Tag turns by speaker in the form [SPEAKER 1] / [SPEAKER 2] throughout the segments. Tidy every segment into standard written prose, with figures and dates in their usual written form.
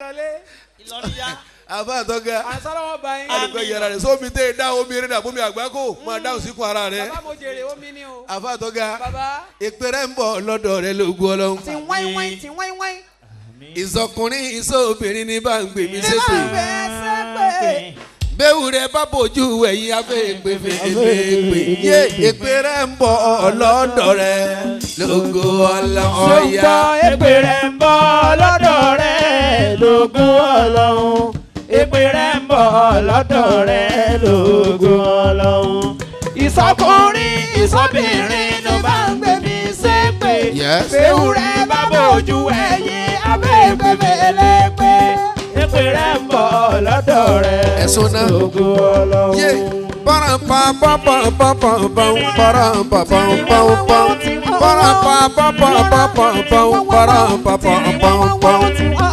[SPEAKER 1] Ìlọrin yá.
[SPEAKER 2] Àfa àtọ́gà.
[SPEAKER 3] Àǹsọ́lọ́wọ́ bá yín.
[SPEAKER 2] Alùpùpù yàrá rẹ̀ sómi tẹ́ ẹ dá omi rẹ̀ dà bómi àgbákò máa dáhùn síkùn ara rẹ̀.
[SPEAKER 3] Bàbá, mo jèrè, omi ni o.
[SPEAKER 2] Àfa àtọ́gà.
[SPEAKER 3] Bàbá.
[SPEAKER 2] Èpè rẹ̀ ń bọ̀ lọ́dọ̀ rẹ̀ lóògùn Ọlọ́run.
[SPEAKER 3] Tí wáín wáín, tí wáín wáín.
[SPEAKER 2] Ìsọkùnrin ìsọobìnrin ní bá ń gbè mí
[SPEAKER 3] Ní bá
[SPEAKER 2] ṣépè.
[SPEAKER 3] ń gbé ṣépè.
[SPEAKER 2] Bẹ́wù rẹ̀ bá bójú ẹ̀yìn afẹ́ èpè fèlè yé, èpè rẹ̀ ń bọ̀ lọ́dọ̀ rẹ̀ lógo Ọlọ́run ọ̀yà.
[SPEAKER 4] Ṣùgbọ́n èpè rẹ̀ ń bọ̀ lọ́dọ̀ rẹ̀ lógún Ọlọ́run. Èpè rẹ̀ ń bọ̀ lọ́dọ̀ rẹ̀ lógún Ọlọ́run. Ìsọkùnrin ìsọbìnrin ló bá ń gbé mi ṣépè.
[SPEAKER 2] Yes.
[SPEAKER 4] Fèwúrẹ́ bá bójú ẹ̀yìn abẹ́ èpè fèlèpè. Èpè rẹ̀ ń bọ̀ lọ́dọ̀ rẹ̀
[SPEAKER 2] Ẹ̀sùn náà.
[SPEAKER 4] lógún Ọlọ́run.
[SPEAKER 2] Yé param pa pa pa pa pa pa param pa pa pa pa param pa pa pa pa pa pa param pa pa pa pa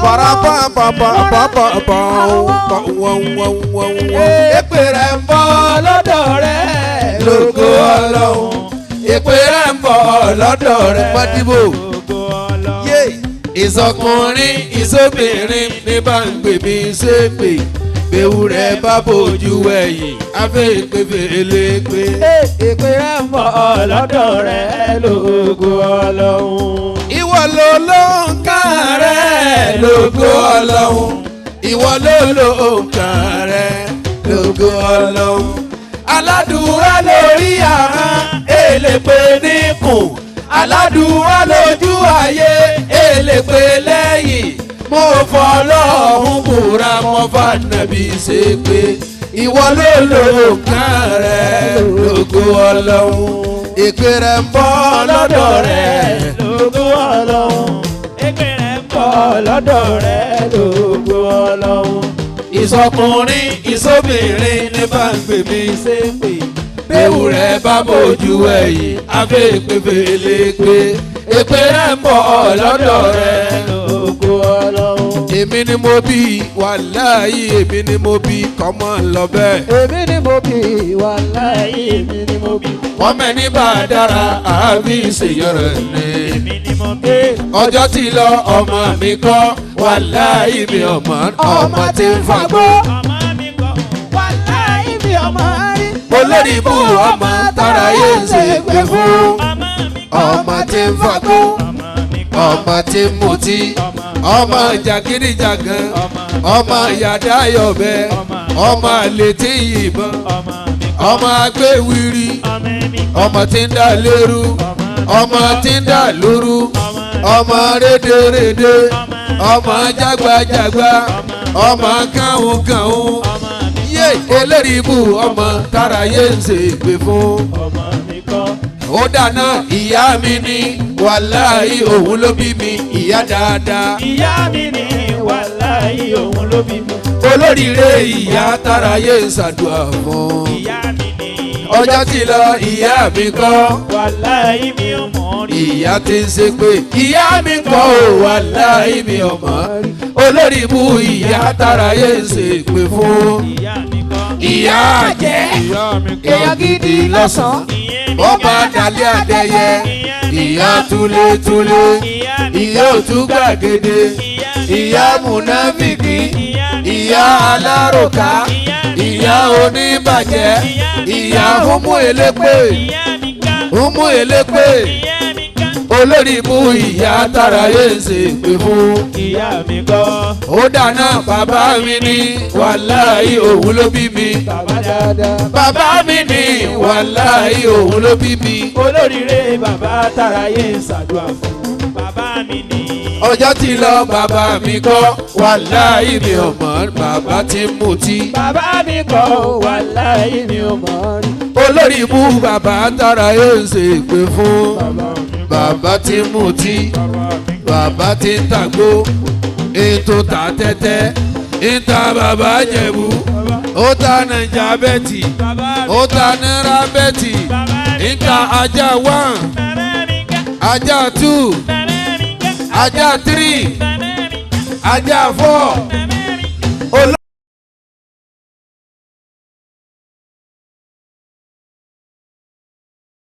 [SPEAKER 2] param pa pa pa pa pa pa pa wọ́n wọ́n wọ́n wọ́n. Èpè rẹ̀ ń bọ̀
[SPEAKER 4] lọ́dọ̀ rẹ̀
[SPEAKER 2] lógo Ọlọ́run. Èpè rẹ̀ ń bọ̀ lọ́dọ̀ rẹ̀ pàdébò.
[SPEAKER 4] Lógún Ọlọ́run.
[SPEAKER 2] Yé ìsọkùnrin ìsọbìnrin ní bá ń gbè mí ṣépè, bẹ́wù rẹ̀ bá bójú ẹ̀yìn afẹ́ ìpè fèlè pé.
[SPEAKER 4] Èpè rẹ̀ ń bọ̀ lọ́dọ̀ rẹ̀ lógo Ọlọ́run.
[SPEAKER 2] Ìwọ ló ló ń kà rẹ̀ lógo Ọlọ́run. Ìwọ ló ló ń kà rẹ̀ lógo Ọlọ́run. Aládùúrà lórí ahọ́n, èlèpè níkùn. Aládùúrà lójú ayé, èlèpè lẹ́yìn. Mo fọlọ́hún búra, mo fànàbí ṣe pé ìwọ ló ló ń kà rẹ̀ lógo Ọlọ́run. Èpè rẹ̀ ń bọ̀ lọ́dọ̀ rẹ̀
[SPEAKER 4] Lógo Ọlọ́run. Èpè rẹ̀ ń bọ̀ lọ́dọ̀ rẹ̀ lógo Ọlọ́run.
[SPEAKER 2] Ìsọkùnrin ìsóbìnrin ní bá ń gbè mí
[SPEAKER 4] Ṣépè.
[SPEAKER 2] Bẹ́wù rẹ̀ bá bójú ẹ̀yìn afẹ́ ìpè fèlè pé èpè rẹ̀ ń bọ̀ lọ́dọ̀ rẹ̀.
[SPEAKER 4] Lógo Ọlọ́run.
[SPEAKER 2] Èmi ni mo bí, wàláhì, èmi ni mo bí, kọ́mọ lọ bẹ́ẹ̀.
[SPEAKER 4] Èmi ni mo bí, wàláhì, èmi ni mo bí.
[SPEAKER 2] Wọ́n mẹ́ni bá dára àbí ìṣèyọrẹ ni.
[SPEAKER 1] Èmi ni mo bí.
[SPEAKER 2] Ọjọ́ tí lọ, ọmọ mi kọ́, wàláhì, mi ọmọ ọmọ tí ń fagbó.
[SPEAKER 1] Ọmọ mi kọ́.
[SPEAKER 4] Wàláhì, mi ọmọ rí.
[SPEAKER 2] Olórí ibú ọmọ tára yé ń ṣe pé fún.
[SPEAKER 1] Ọmọ mi kọ́.
[SPEAKER 2] Ọmọ tí ń fagbó.
[SPEAKER 1] Ọmọ mi kọ́.
[SPEAKER 2] Ọmọ tí ń mutí, ọmọ jàgídíjàgan, ọmọ yàdáyọ̀bẹ, ọmọ àlè tí ń yìnbọn,
[SPEAKER 1] Ọmọ mi kọ́.
[SPEAKER 2] ọmọ agbéwìrì,
[SPEAKER 1] Ọmọ mi kọ́.
[SPEAKER 2] ọmọ tí ń dà lérú, ọmọ tí ń dà lóru, ọmọ rédèrèdè, ọmọ jágbajàgba, ọmọ kàhùnkàhùn.
[SPEAKER 1] Ọmọ mi
[SPEAKER 2] Yé eléyìí ibù ọmọ tára yé ń ṣe ìgbé fún.
[SPEAKER 4] Ọmọ mi kọ́.
[SPEAKER 2] Ó dáná, ìyá mi ní, wàláhì, òun ló bí mi, ìyá dáadáa.
[SPEAKER 4] Ìyá mi ní, wàláhì, òun ló bí mi.
[SPEAKER 2] Olóríire ìyá tára yé ń ṣàdúrà fún.
[SPEAKER 1] Ìyá mi ni.
[SPEAKER 2] Ọjọ́ tí lọ, ìyá mi kọ́.
[SPEAKER 4] Wàláhì, mi ò mọ̀ rí.
[SPEAKER 2] Ìyá tí ń ṣe pé ìyá mi kọ́ ò, wàláhì, mi ò mọ̀. Olórí ibú ìyá tára yé ń ṣe pé fún.
[SPEAKER 1] Ìyá mi kọ́.
[SPEAKER 2] Ìyá jẹ́
[SPEAKER 4] Èèyàn gidi lọ́sàn-án.
[SPEAKER 1] Ìyẹn mi
[SPEAKER 2] ó bá dalẹ̀ àdẹyẹ, ìyá túlétúlé, ìyá òtún gbàgede, ìyá múnáfìkì, ìyá aláròká, ìyá oníbàjẹ́, ìyá húnmú elépè,
[SPEAKER 1] Ìyá mi ká.
[SPEAKER 2] Húnmú elépè,
[SPEAKER 1] Ìyá mi ká.
[SPEAKER 2] Olórí ibú ìyá tára yé ń ṣe pé fún.
[SPEAKER 4] Ìyá mi kọ́.
[SPEAKER 2] Ó dáná, bàbá mi ní, wàláhì, òun ló bí mi.
[SPEAKER 4] Bàbá dáadáa.
[SPEAKER 2] Bàbá mi ní, wàláhì, òun ló bí mi.
[SPEAKER 4] Olóríire bàbá táráyé ń ṣàdúrà fún.
[SPEAKER 1] Bàbá mi ni.
[SPEAKER 2] Ọjọ́ tí lọ, bàbá mi kọ́, wàláhì, mi ò mọ̀, bàbá tí ń mutí.
[SPEAKER 4] Bàbá mi kọ́, wàláhì, mi ò mọ̀ rí.
[SPEAKER 2] Olórí ibú bàbá tára yóò ṣe ìpè fún.
[SPEAKER 4] Bàbá mi.
[SPEAKER 2] Bàbá tí ń mutí, bàbá tí ń tàgbó, ètò ta tẹ́tẹ́ ń ta, bàbá jẹ̀bú, ó ta Nàìjà bet, ó ta náírà bet, ń ta ajá one,
[SPEAKER 1] Bàbá mi ká.
[SPEAKER 2] Ajá two,
[SPEAKER 1] Bàbá mi ká.
[SPEAKER 2] Ajá three,
[SPEAKER 1] Bàbá mi ká.
[SPEAKER 2] Ajá four.
[SPEAKER 1] Bàbá mi ká.
[SPEAKER 2] Olórí.